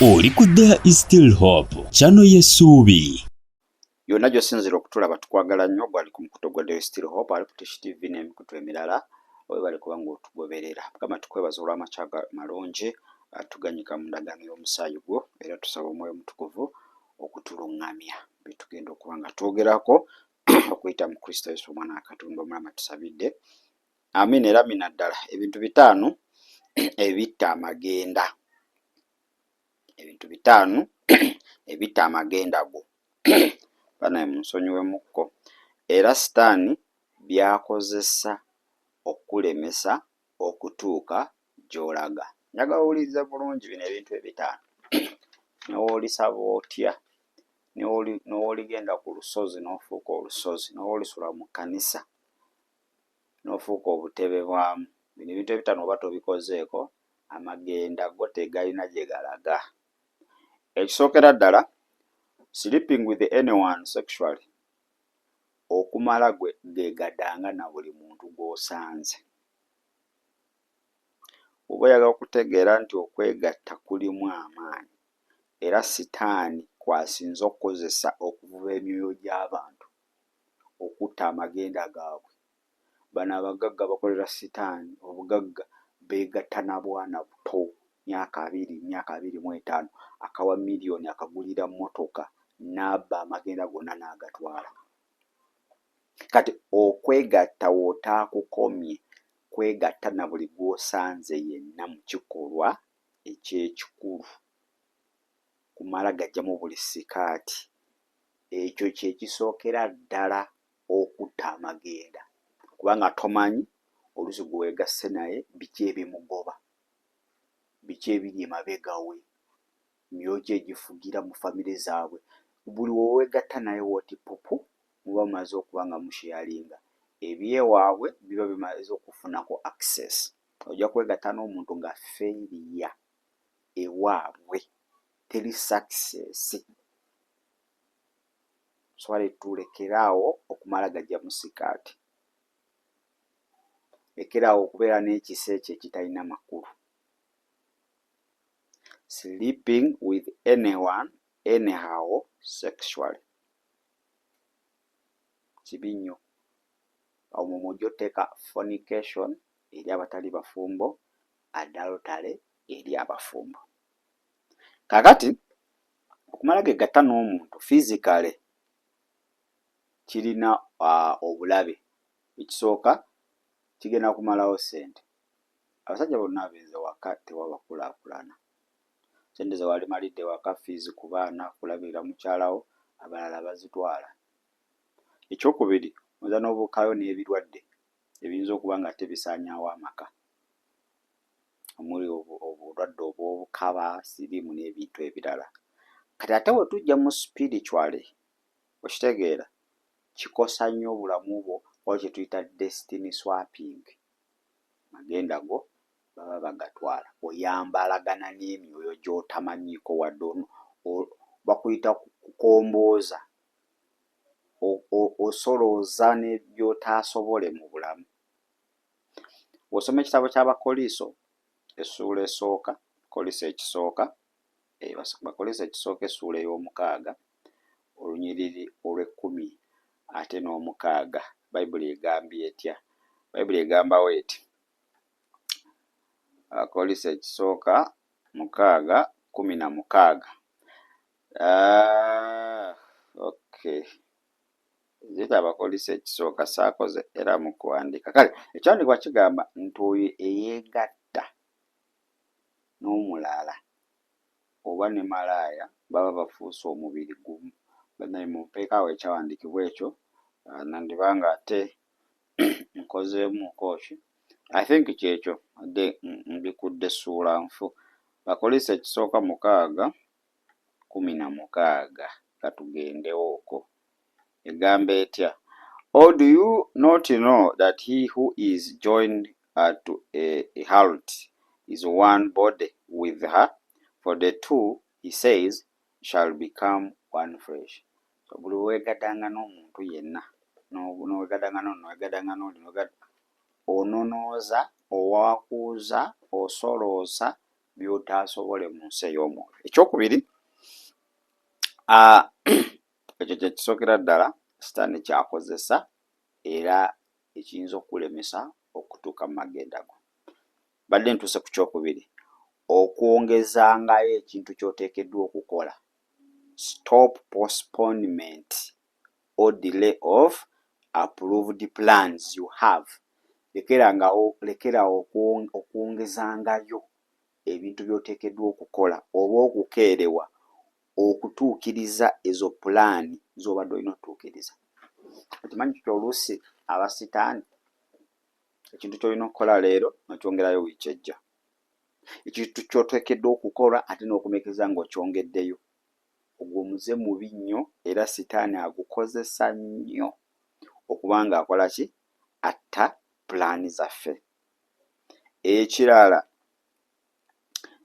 Oli ku There is Still Hope, channel y'essuubi. Yonna gy'osinziira okutulaba, tukwagala nnyo. Gwali ku mukutu gwa There is Still Hope, ali ku Tish TV n'emikutu emirala. Webale kuba ng'otugoberera. Mukama, tukwebaza olw'amakya malungi atuganyika mu ndagaano y'omusaayi gwo, era tusaba Omwoyo Omutukuvu okutuluŋŋamya byetugenda okuba nga twogerako okuyita mu Kristo Yesu, Omwana wa Katonda omulama. Tusabidde, amiina era amina ddala. Ebintu 5 ebitta amagenda, ebintu 5 ebitta amagenda go. Banaye, munsonyiwemukko. Era Sitaani byakozesa okulemesa okutuuka gy'olaga. Njagala owulirize bulungi bino ebintu 5. Newoolisaba otya, newooligenda ku lusozi n'ofuuka olusozi, newoolisula mu kkanisa n'ofuuka obutebe bwamu, bino ebintu 5 oba tobikozeeko, amagenda go tegalina gye galaga. Ekisookera ddala, sleeping with anyone sexually. Okumala gwe gegadanga na buli muntu gw'osanze. Oba oyagala okutegeera nti okwegatta kulimu amaanyi, era Sitaani kwasinze okukozesa okuvuba emyoyo gy'abantu, okutta amagenda gaabwe. Bano abagagga bakolera Sitaani obugagga, beegatta na bwana buto, myaka 20, myaka 25, akawa miliyoni, akagulira mmotoka, n'abba amagenda gonna n'agatwala. Kati okwegatta w'otaakukomye kwegatta na buli gw'osanze yenna mu kikolwa ekyekikulu, kumala gajjamu buli sikaati, ekyo kye kisookera ddala okutta amagenda, kubanga tomanyi oluusi gwe weegasse naye biki ebimugoba, biki ebiri emabega we, myoyo ki egifugira mu famire zaabwe. Buli weweegatta naye wooti pupu, muba mumaze okuba nga musharinga ebyewaabwe, biba bimaze okufunako access. Ojja kwegatta n'omuntu nga failure ewaabwe, teri success. Swale tulekeraawo okumala gajja mu sikaati, lekeraawo okubeera n'ekisa ekyo ekitalina makulu. Sleeping with anyone anyhow sexually kibi nnyo. Omwo mw'ojja oteeka fornication eri abatali bafumbo, adultery eri abafumbo. Kaakati okumala gegatta n'omuntu physically kirina obulabe. Ekisooka, kigenda kumalawo ssente. Abasajja bonna abenze waka tewaba kulaakulana. Sente ze walimalidde waka, fees ku baana, kulabirira mukyalawo, abalala bazitwala. Ekyokubiri, oyinza n'obuukayo n'ebirwadde ebiyinza okuba nga ate bisaanyaawo amaka, omuli obulwadde obw'obukaba, siriimu n'ebintu ebirala. Kati ate bwe tujja mu spiritually, okitegeera, kikosa nnyo obulamu bwo. Waliwo kye tuyita destiny swapping. Magenda go baba bagatwala, oyambalagana n'emyoyo gy'otamanyiiko wadde. Bakuyita kukombooza, osolooza ne by'otaasobole mu bulamu. Bw'osoma ekitabo ky'Abakoliiso essuula esooka, Koliiso ekisooka, Bakoliiso ekisooka essuula ey'omukaaga, olunyiriri olw'ekkumi ate n'omukaaga, Bayibuli egambye etya? Bayibuli egambawo eti, Abakoliiso ekisooka 6:16. Okay, ziyita Abakoliiso ekisooka, saakoze era mu kuwandiika. Kale ekyawandiikibwa kigamba nti oyo eyeegatta n'omulala oba ne malaaya baba bafuuse omubiri gumu. Bannaye, mumpeeko awo ekyawandiikibwa ekyo, nandiba nga ate nkozeemuko ki. I think kyekyo, adde mbikudde essuula nfu. Bakoliiso ekisooka 6:16, katugendewo okwo. Egamba etya? Or do you not know that he who is joined to a harlot is one body with her? For the two, he says, shall become one flesh. So buli weegaddanga n'omuntu yenna, n'owegaddanga n'ono, n'owegaddanga n'oli, ononooza, owakuuza, osoloosa. By'otaasobole mu nsi ey'omwoyo. Ekyokubiri, ekyo kye kisookera ddala Sitaani ky'akozesa era ekiyinza okukulemesa okutuuka mu magenda go. Mbadde ntuuse ku kyokubiri, okwongezangayo ekintu ky'oteekeddwa okukola. Stop postponement or delay of approved plans you have. Lekerangawo, lekerawo okwongezangayo ebintu by'oteekeddwa okukola oba okukeerewa okutuukiriza ezo pulaani z'obadde olina otutuukiriza. Okimanyi kiti oluusi abasitaani ekintu ky'olina okukola leero n'okyongerayo wiiki ejja, ekintu ky'oteekeddwa okukola ate n'okumekeza ng'okyongeddeyo. Ogwo omuze mubi nnyo era sitaani agukozesa nnyo okuba nga akola ki? Atta pulaani zaffe. Ekirala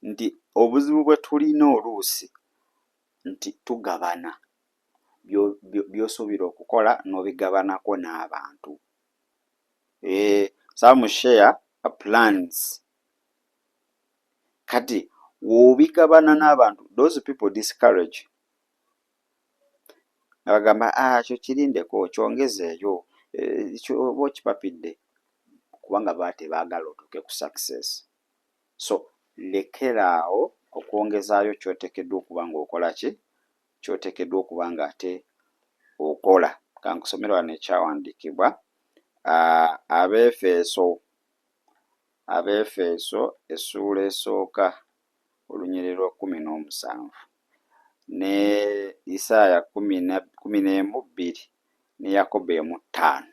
nti obuzibu bwe tulina oluusi nti tugabana by'osuubira okukola n'obigabanako n'abantu. Some share plans. Kati w'obigabana n'abantu, those people discourage, nga bagamba, "Ah, kyo kirindeko, kyongezeeyo, oba okipapidde," kubanga baba tebaagala otuuke ku success. So lekeraawo okwongezaayo ky'oteekeddwa okuba ng'okola ki, ky'oteekeddwa okuba ng'ate okola. Kankusomere wano ekyawandiikibwa, Abeefeso, Abeefeso essuula esooka, olunyiriri lwa 17, ne Isaaya 11:2, ne Yakobo 1:5.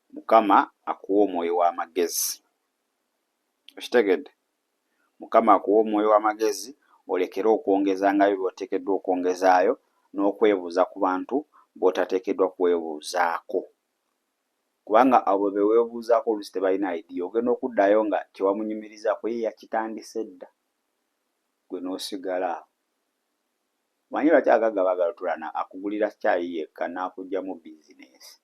Mukama akuwa omwoyo w'amagezi. Okitegedde? Mukama akuwa omwoyo w'amagezi olekere okwongezangayo by'oteekeddwa okwongezaayo n'okwebuuza ku bantu b'otateekeddwa kwebuuzaako, kubanga abo be weebuuzaako oluusi tebalina idea. Ogenda okuddayo nga kyewamunyumirizaako ye yakitandise dda, gwe n'osigala awo. Omanyi lwaki abagagga baagala otuula? Akugulira caayi yekka n'akuggyamu bizinensi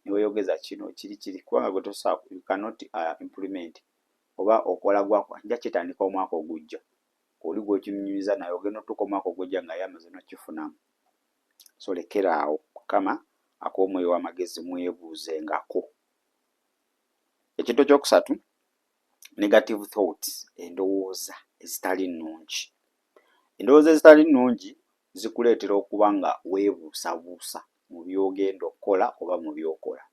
ne weeyogeza kino kiri kiri, kubanga gwe tosobola, you cannot implement oba okola gwa nja kitandika omwaka ogujja. Oli gw'okinyumiza naye ogenda otuuka omwaka ogujja nga ye amaze n'okifunamu. So lekeraawo. Mukama akuwa omwoyo w'amagezi, mwebuuzengako. Ekintu ekyokusatu, negative thoughts, endowooza ezitali nnungi. Endowooza ezitali nnungi zikuleetera okuba nga weebuusabuusa mu by'ogenda okukola oba mu by'okola.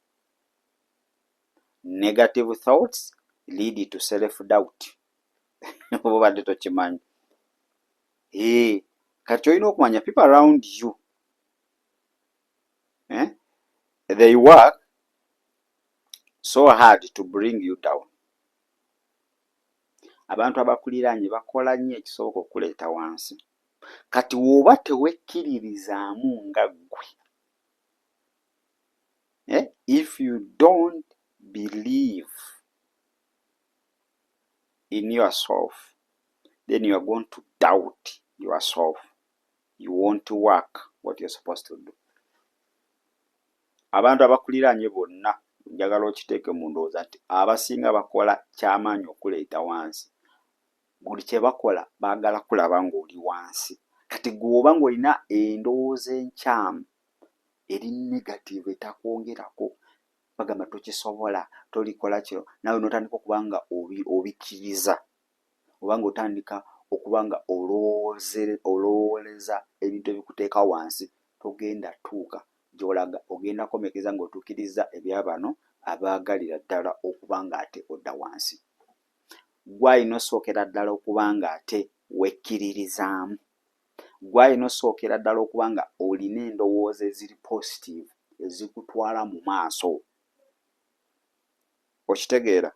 Negative thoughts lead to self doubt, oba obadde tokimanyi. Kati olina okumanya people around you, eh? They work so hard to bring you down. Abantu abakuliraanye bakola nnyo ekisoboka okukuleeta wansi. Kati w'oba tewekkiririzaamu nga ggwe, eh? If you don't believe in yourself, then you are going to doubt yourself. You won't work what you're supposed to do. Abantu abakuliraanye bonna, njagala okiteeke mu ndowooza nti abasinga bakola kyamaanyi okuleeta wansi. Buli kye bakola baagala kulaba ng'oli wansi. Kati gwe oba ng'olina endowooza enkyamu eri negative etakwongerako, bagamba tokisobola, tolikola kino, naawe n'otandika okuba nga obikkiriza oba ng'otandika okuba nga olowooleza ebintu ebikuteeka wansi, togenda tuuka gy'olaga. Ogenda komekeza ng'otuukiriza ebya bano abaagalira ddala okuba ng'ate odda wansi. Ggwe alina osookera ddala okuba ng'ate wekkiririzaamu. Ggwe alina osookera ddala okuba nga olina endowooza eziri positive ezikutwala mu maaso. Okitegeera?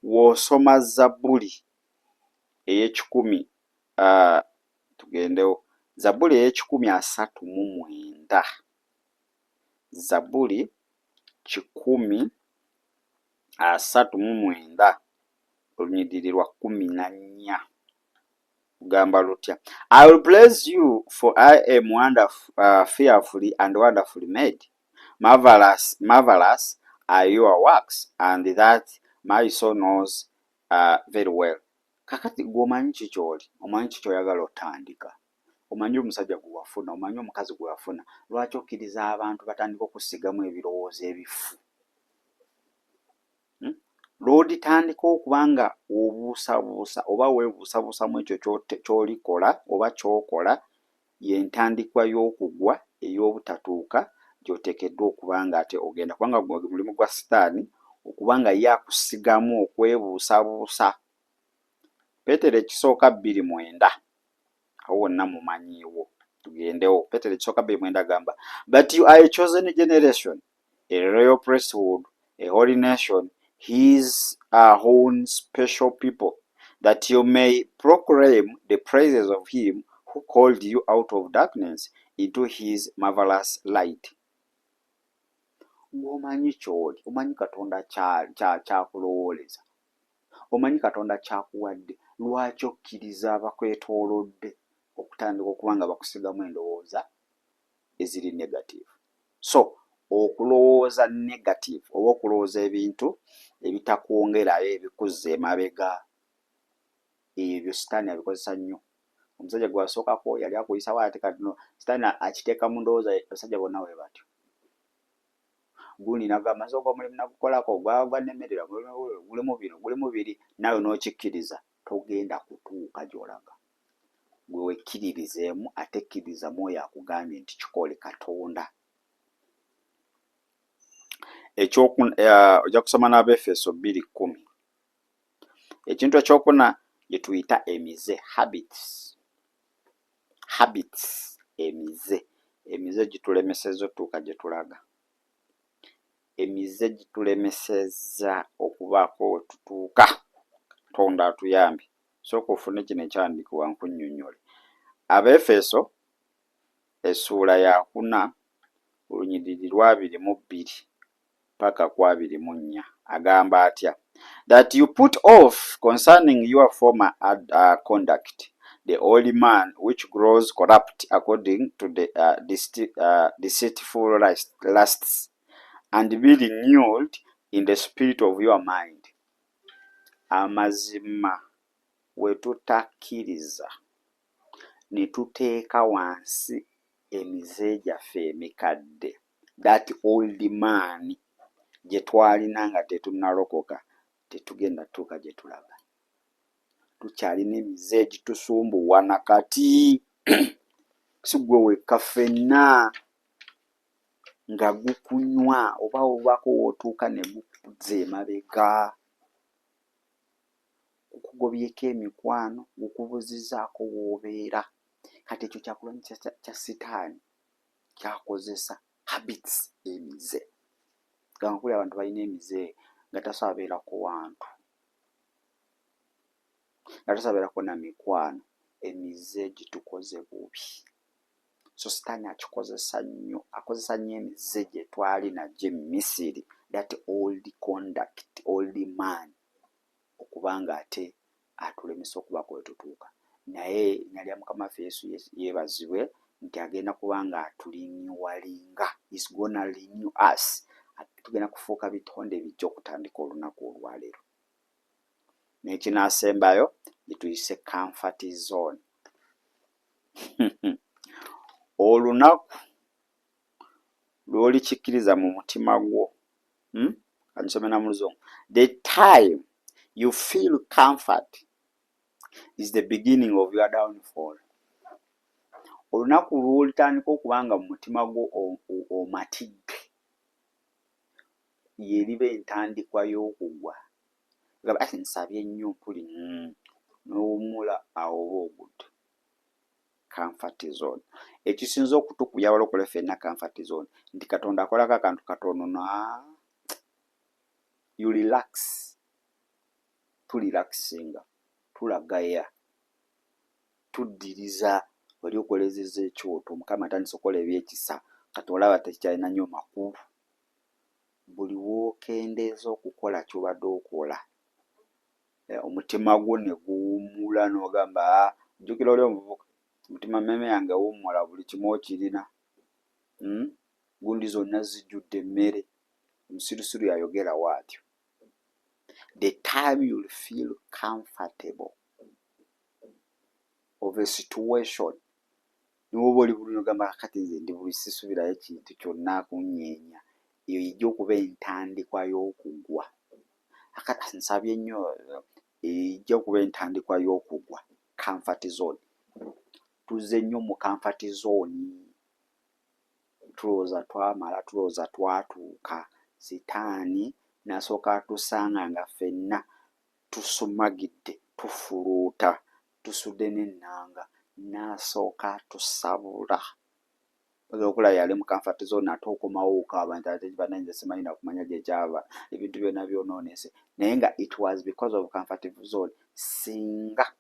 W'osoma Zabbuli ey'ekikumi, tugendewo, Zabbuli ey'e 139, Zabbuli 139, olunyiriri lwa 14, kugamba lutya? "I will praise you, for I am wonderful, fearfully and wonderfully made. Marvelous, marvelous are your works, and that my soul knows very well." Kakati gwe omanyi ki ky'oli, omanyi ki ky'oyagala otandika, omanyi omusajja gwe wafuna, omanyi omukazi gwe wafuna, lwaki okkiriza abantu batandika okusigamu ebirowoozo ebifu? Lw'olitandika okuba nga obuusabuusa oba weebuusabuusamu ekyo ky'olikola oba ky'okola, y'entandikwa y'okugwa ey'obutatuuka gy'oteekeddwa okuba nga ate ogenda, kubanga gwe mulimu gwa sitaani okuba nga ye akusigamu okwebuusabuusa. Peetero ekisooka 2:9, awo wonna mumanyiiwo, tugendewo. Peetero ekisooka 2:9 agamba, "But you are a chosen generation, a royal priesthood, a holy nation, his own special people, that you may proclaim the praises of him who called you out of darkness into his marvelous light." Ng'omanyi ky'oli, omanyi Katonda ky'akulowooleza, omanyi Katonda ky'akuwadde, lwaki okkiriza abakwetoolodde okutandika okuba nga bakusigamu endowooza eziri negative? So okulowooza negative oba okulowooza ebintu ebitakwongerayo, ebikuzza emabega, ebyo sitaani abikozesa nnyo. Omusajja gwe wasookako yali akuyisawo, ate kati no sitaani akiteeka mu ndowooza, abasajja bonna bwe batyo. Gundi nagamba, "Nze ogwo omulimu nagukolako, gwannemerera, gulimu bino, gulimu biri," naawe n'okikkiriza, togenda kutuuka gy'olaga. Gwe wekkiririzeemu, ate kkiririza mu oyo akugambye nti kikole, Katonda. Ojja kusoma n'Abeefeso 2:10. Ekintu ekyokuna gye tuyita emize, habits. Habits, emize. Emize gitulemesezza otuuka gye tulaga. Emize gitulemesezza okubaako we tutuuka. Katonda atuyambe. Sooka ofune kino ekyawandiikibwa nkunnyonnyole. Abeefeso essuula yakuna, olunyiriri lwa 22 paka ku 24, agamba atya? "That you put off concerning your former conduct the old man, which grows corrupt according to the deceitful lusts, and be renewed in the spirit of your mind." Amazima, we tutakkiriza ne tuteeka wansi emize gyaffe emikadde, that old man gye twalina nga tetunnalokoka, tetugenda tutuuka gye tulaga. Tukyalina emize egitusumbuwa nakati, si ggwe wekka, ffenna, nga gukunywa oba obaako w'otuuka ne gukuzza emabega, gukugobyeko emikwano, gukubuzizzaako w'obeera. Kati ekyo kyakulwanyisa kya sitaani ky'akozesa, habits, emize. Gamba kuli abantu balina emize nga tasobola beerako wantu, nga tasobola beerako na mikwano. Emize gitukoze bubi. So sitaani akikozesa nnyo, akozesa nnyo emize gye twali nagyo e Misiri, that old conduct, old man, okuba nga ate atulemesa okubaako we tutuuka. Naye erinnya lya Mukama waffe Yesu yeebazibwe nti agenda kuba nga aturenewinga, is gonna renew us. Tugenda kufuuka bitonde bijja okutandika olunaku olwaleero. N'ekinaasembayo gye tuyise comfort zone. Olunaku lw'olikikkiriza mu mutima gwo, Kansome na mu Luzungu. "The time you feel comfort is the beginning of your downfall." Olunaku lw'olitandika okuba nga mu mutima gwo omatidde, y'eriba entandikwa y'okugwa. Gamba ati, "Nsabye nnyo mpuli," n'owummula, awo oba ogudde. Comfort zone. Ekisinza okutukubya abalokole ffenna, comfort zone, nti Katonda akolako akantu katono na you relax. Turelaxinga, tulagaya, tuddiriza oli okolezezza ekyoto, Mukama atandise okukola ebyekisa, kati olaba tekikyalina nnyo makulu. Buli w'okendeeza okukola ky'obadde okola, omutima gwo ne guwummula n'ogamba, "Ah, jjukira oli omuvubuka, mutima mmeeme yange wummula, buli kimu okirina. Gundi zonna zijjudde emmere." Omusirusiru yayogera bw'atyo. The time you'll feel comfortable of a situation. Niwoba oli bulungi ogamba kati nze ndi buli sisubirayo kintu kyonna kunyeenya, eyo ejja okuba entandikwa y'okugwa. Akati nsabye nnyo, ejja okuba entandikwa y'okugwa. Comfort zone, tuzze nnyo mu comfort zone, tulowooza twamala, tulowooza twatuuka. Sitaani n'asooka atusanga nga ffenna tusumagidde, tufuluuta, tusudde n'ennanga, n'asooka atusabula. Okulaba yali mu comfort zone, ate okomawo okaaba nti ate bannange nze simanyi nakumanya gye kyava, ebintu byonna byonoonese, naye nga it was because of comfort zone. Singa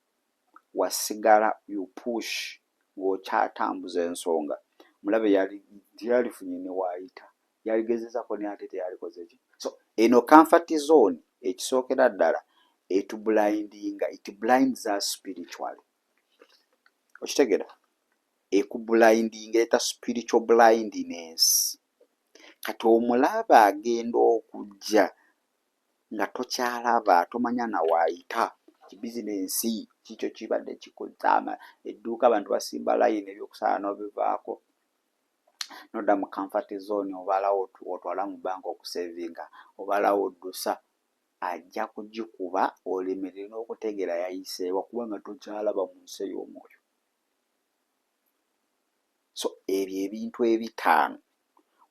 wasigala you push ng'okyatambuza ensonga, mulabe teyalifunye ne waayita, yaligezezako naye ate teyalikoze ki. So eno comfort zone ekisookera ddala etublindinga, it blinds us spiritually. Okitegeera? Ekublindinga, eta spiritual blindness. Kati omulaba agenda okujja nga tokyalaba, tomanya nawaayita. Kibizinensi kikyo kibadde kikuzaama edduuka, abantu basimba layini, ebyokusala n'obivaako nodda mu comfort zone, obalawo otwala mu banka okusevinga, obalawo oddusa, ajja kugikuba olemerere n'okutegeera yayiseewa, kubanga tokyalaba mu nsi ey'omwoyo. So ebyo ebintu ebitaano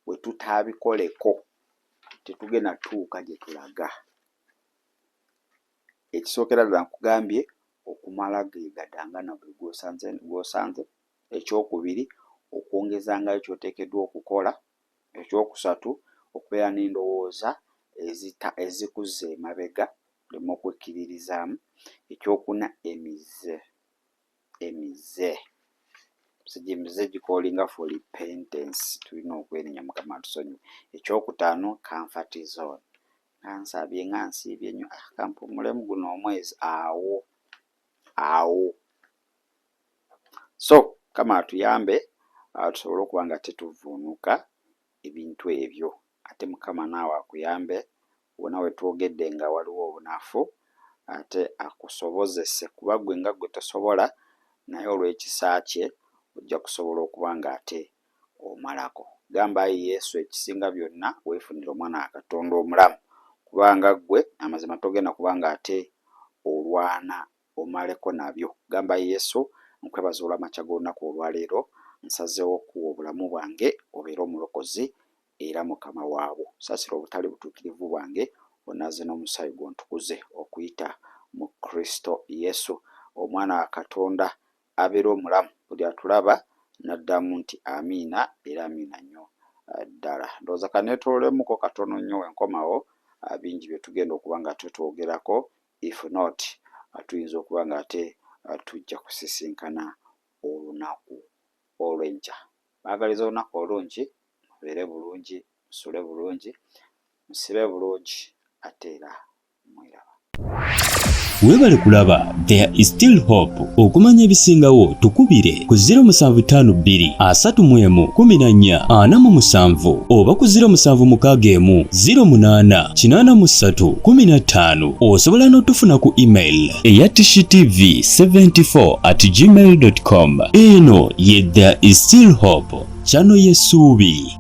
bwe tutaabikoleko tetugenda tuuka gye tulaga. Ekisookera ddala nkugambye okumala geegadanga na buli gw'osanze. Ekyokubiri, okwongezangayo ky'oteekeddwa okukola. Ekyokusatu, okubeera n'endowooza ezikuzza emabega oleme okwekkiririzaamu. Ekyokuna, emize. Emize gicallinga for repentance, tulina okwenenya, Mukama atusonyiwe. Ekyokutaano, comfort zone. Nga nsabye, nga nsiibye nnyo, kampumulemu guno omwezi, awo awo. So Mukama atuyambe tusobole okuba nga tetuvuunuka ebintu ebyo. Ate Mukama naawe akuyambe wonna we twogedde nga waliwo obunafu, ate akusobozese, kuba ggwe nga ggwe tosobola, naye olw'ekisa kye ojja kusobola okuba nga ate omalako. Gamba, ayi Yesu, ekisinga byonna weefunire omwana wa Katonda omulamu, kubanga ggwe amazima togenda kuba nga ate olwana omaleko nabyo. Gamba, ayi Yesu, nkwebaza olw'amakya g'olunaku olwaleero, nsazeewo okuwa obulamu bwange obeere omulokozi era Mukama waabwo. Saasira obutali butuukirivu bwange, onaaze n'omusaayi gwo ntukuze okuyita mu Kristo Yesu, omwana wa Katonda abeera omulamu. Buli atulaba n'addamu nti amiina era amiina nnyo ddala. Ndowooza kaneetoololemuko katono nnyo, wenkomawo bingi bye tugenda okuba nga tetwogerako. If not, tuyinza okuba nga ate tujja kusisinkana olunaku olw'enkya. Baagaliza olunaku olungi, mubeere bulungi, musule bulungi, musibe bulungi, ate era mweraba. Weebale kulaba There is Still Hope. Okumanya ebisingawo tukubire ku 0752 31 14 47 oba ku 0761 08 83 15. Osobola n'otufuna ku email eya tishtv74@gmail.com. Eno ye There is Still Hope, channel y'essuubi.